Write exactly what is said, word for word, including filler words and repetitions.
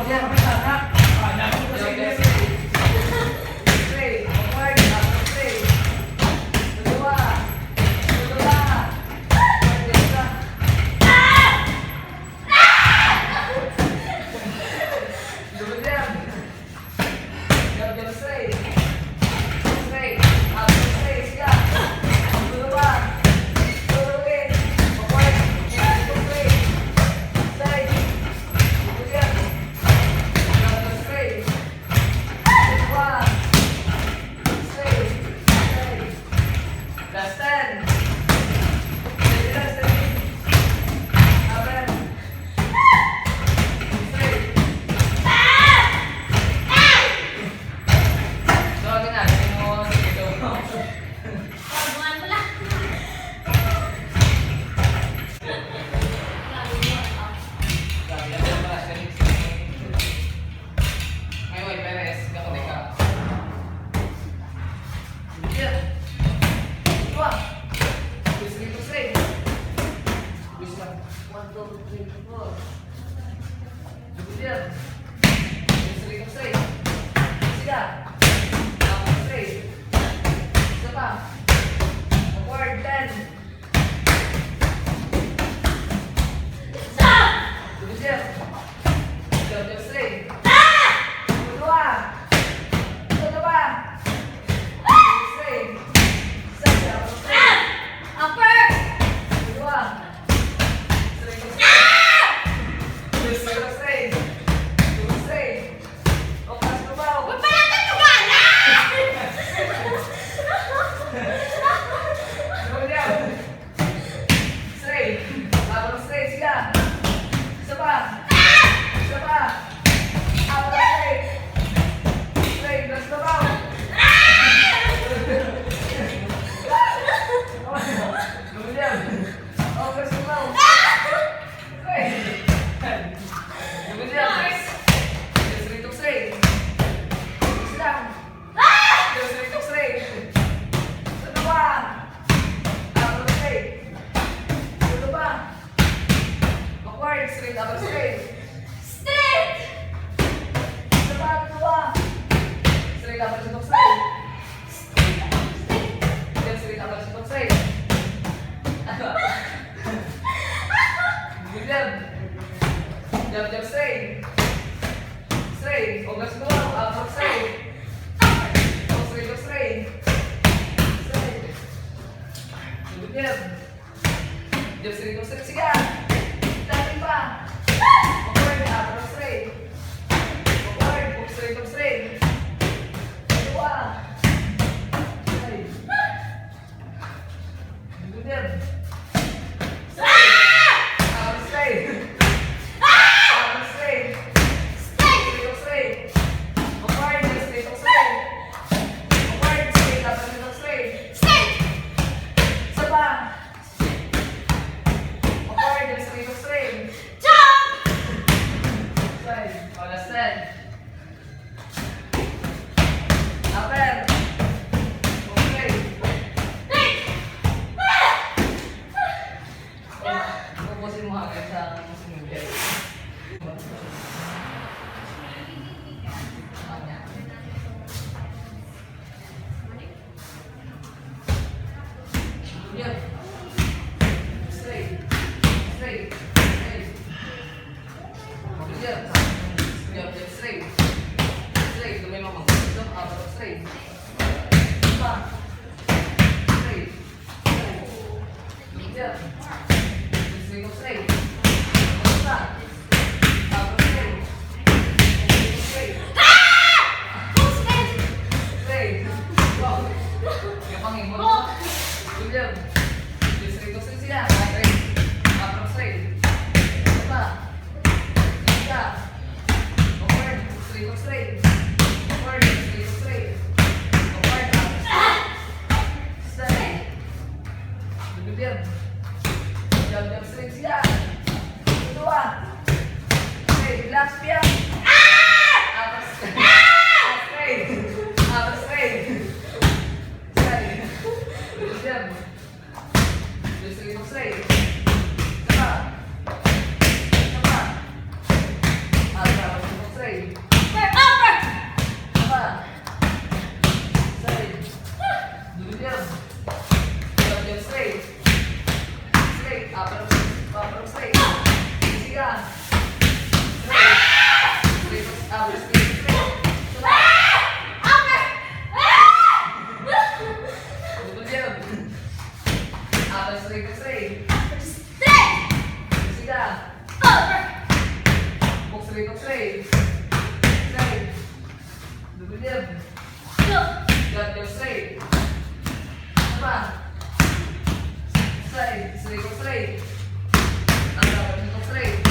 Yan. Straight. Straight. Forward. Straight. Dalawa. Dalawa. Double jump. Jump, jump, straight. Straight. Up, straight. Siya. Dalawa. Dalawa. Forward. Straight. Straight. Double jump. Jump, jump, straight. Dalawa. Straight. Straight. Last ten. Steady lang, steady. Amen. Straight. So, ano na? Ano mo? Sige, go. Grabe, ano ba? Ay, wait, Perez, kakamay ka. Yan. Dua. Gusto nito, same. Gusto lang. One, two, three, four. Yan. Gusto nito, same. Siya. Tapos, same. Isa pa. Forward, ten. Stop! Double jump. Jump, jump, straight. Ah! Dua. Dua. Ah! Straight. Sa, sa, straight. Ah! Upper! Dua. Straight, straight. Ah! Straight, straight. Straight. O, kas mo ba? Huwag pala ka tugala! Double jump. Straight. Laban straight. Siga. Isa pa. Isa pa. Laban straight. Straight. Mas babaw. Double jump. Oh, mas babaw. Straight. Double jump. Straight, straight. Isa lang. Ah! Straight, straight, straight. Sa dua. Upper straight. Sa dua. Backward, straight, upper straight. Straight! Sa dua, dua. Straight, upper straight, straight. Straight, upper straight, straight. Yan, straight, upper straight, straight. Ano? Good job. Jump, jump, straight. Straight. O, gas mo. Up, up, straight. Up, straight, up, straight. Straight. Good yan. Jump, straight, up, straight. Sige. Dati pa. Forward, up, up, straight. Forward, up, straight, up, straight. Dalawa. Straight. Good yan. Straight. Ah! Straight. Ah! Straight. Straight. Straight, straight. Upward, straight, straight. Upward, straight, dapat dito, straight. Straight. Isa pa. Upward, straight, straight. Jump! Straight. Oh, last ten. Upper. Okay. Tapusin mo agad sa mas. Yan. Straight. Straight. Straight. Yan. Yan, yan, straight. Straight. Lumay mo, mag-, up, up, straight. Pa. Straight. Straight. Yan. Straight, straight. Pa. Up, up, straight. Straight. Straight. Wow. Yung pangimot. Good job. Straight, straight siya. Straight. Up, up, straight. Isa pa. Isa. Forward. Straight, straight. Forward. Straight, straight. Forward. Up, up, straight. Straight. Good job. Jump, jump, straight siya. Dua. Okay, relax, Pia. Ah! Up, straight. Up, straight. Up, straight. Straight. Good job. Straight, straight, straight. Isa pa. Isa pa. Up, up, up, up, Straight. Upper, upper. Tama. Straight. Double jump. Double jump straight. Straight. Upper, upper straight. Easy ka. Straight. Straight, upper straight. Straight. Upper. Double jump. Upper straight, straight. Straight. Easy ka. Upper. Box three, box three. Straight. Double jump. Go. Jump, jump straight. Ano pa? Straight. Straight, box three. Ang dapat yung box three.